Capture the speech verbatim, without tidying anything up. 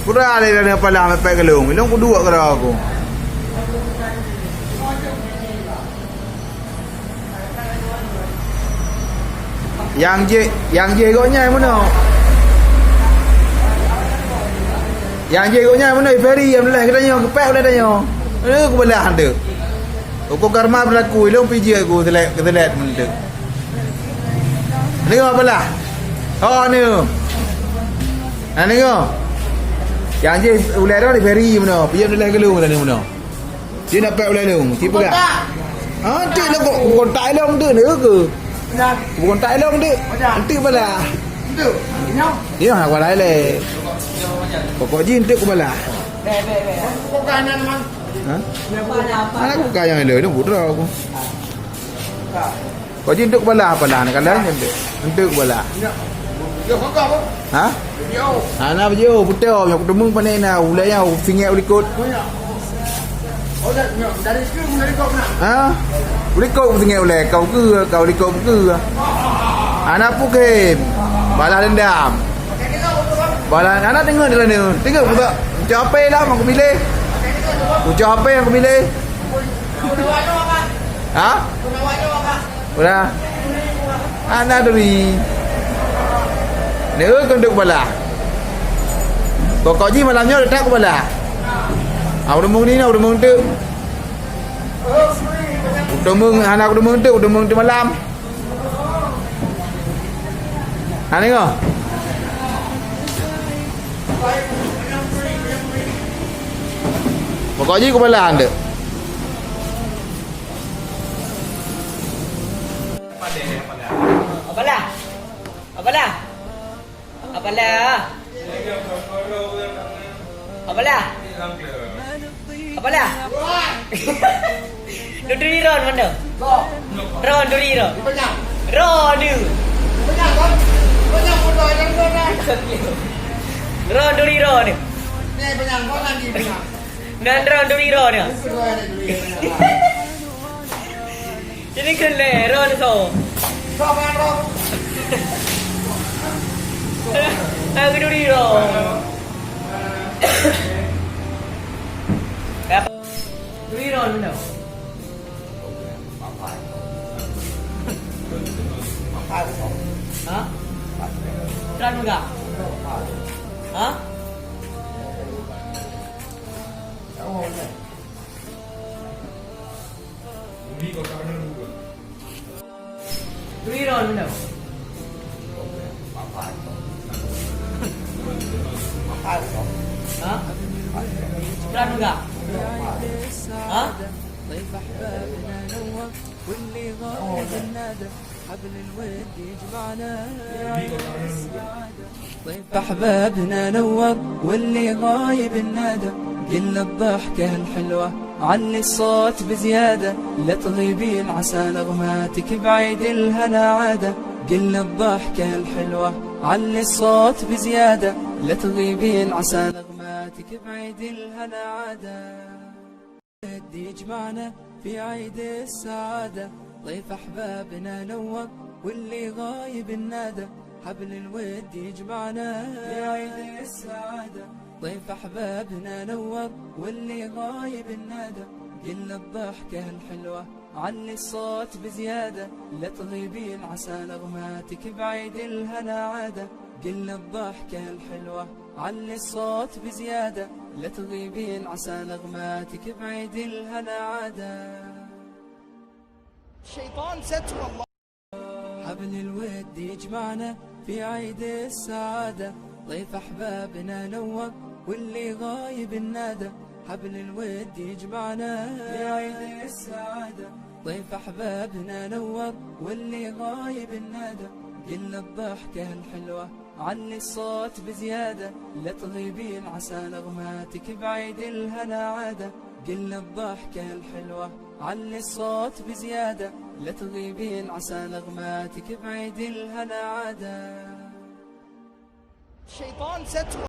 Peue lé dan palah mepet geulong, ilong kuduek keudroe ku. Nyang jih, nyang jih gobnyan meunoe. Nyang jih gobnyan meunoe, Ferry nyang leh geutanyoe, geupek ulèe tanyoe. Eh, kubalah tu. Huköm karma beulaku, ilong pih jeuet ku seulét, seulét meunteuek. Deungoe balah. Oh, ni. Nah, deungoe. Nyang jih ulèe droe di Ferry meunoe, pih nyang leh geulong tadi meunoe. Ci nak pek ulèe lôn, ci peugah. Kontak. Ha, enteuk lôn kok, kontak ilong enteuk ni ke? Benar. Kontak ilong enteuk. Benar. Enteuk balah. Enteuk. Nyoe. Nyoe hak walai lé. Pokok jih enteuk kubalah. Beh, beh, beh. Bukan memang. Ha? Apa, apa? Anak bukan yang lain, ini putra aku. Kok jih enteuk kubalah, balah nak kalah enteuk. Enteuk kubalah. Ha? Hana beujiôh, beutôi, nyang kuteumèe pane na, ulèe nyan, singèt u likot. Ha? U likot singèt ulèe, kau keu, kau likot keu. Hana pukém. Balas dendam. Balas, hana teungeut lé nyoe. Teungeut, ucok H P lah, aku pilih. Ucok H P aku pilih. Ha? Udah. Hana turi. Ni, eh, keuneuk kubalah. Pokok jih malam nyoe teutap kubalah. Ah, udah mung ni, udah mung tu. Udah mung, hana udah mung tu, udah mung tu malam. Ha, tengok. Pokok jih kubalah tu. Apalah? Apalah? Apalah? Apalah? Apalah? Dudri ron mana? Ron duri ron. Ron du. Ron duri ron. Nan ron duri ron. Jadi kena ron so. Aku duri ron. Duri ron mana? Ha? Tran mega? Ha? Duri ron mana? Ha? Tran mega? Ha? ضيف أحبابنا نور واللي غايب الندى، قل الضحكة الحلوة، علي الصوت بزيادة، لا تغيبين عسى نغماتك بعيد الهنا عادة، قل الضحكة الحلوة، علي الصوت بزيادة، لا تغيبين عسى نغماتك بعيد الهنا عادة. الود يجمعنا في عيد السعادة، ضيف أحبابنا نور واللي غايب الندى، حبل الود يجمعنا في عيد السعادة، ضيف أحبابنا نور واللي غايب الندى، قل الضحكة الحلوة، علي الصوت بزيادة، لا تغيبين عسى نغماتك بعيد الهنا عادة، قل الضحكة الحلوة، علي الصوت بزيادة، لا تغيبين عسى نغماتك بعيد الهنا عادة. الشيطان ستر الله. حبل الود يجمعنا في عيد السعادة، ضيف أحبابنا نور واللي غايب الندى، حبل الود يجمعنا في عيد السعادة، ضيف أحبابنا نور واللي غايب الندى، قل الضحكة الحلوة، علي الصوت بزيادة، لا تغيبين عسى نغماتك بعيد الهنا عادة، قل الضحكة الحلوة، علي الصوت بزيادة، لا تغيبين عسى نغماتك بعيد الهنا عادة. الشيطان ستر.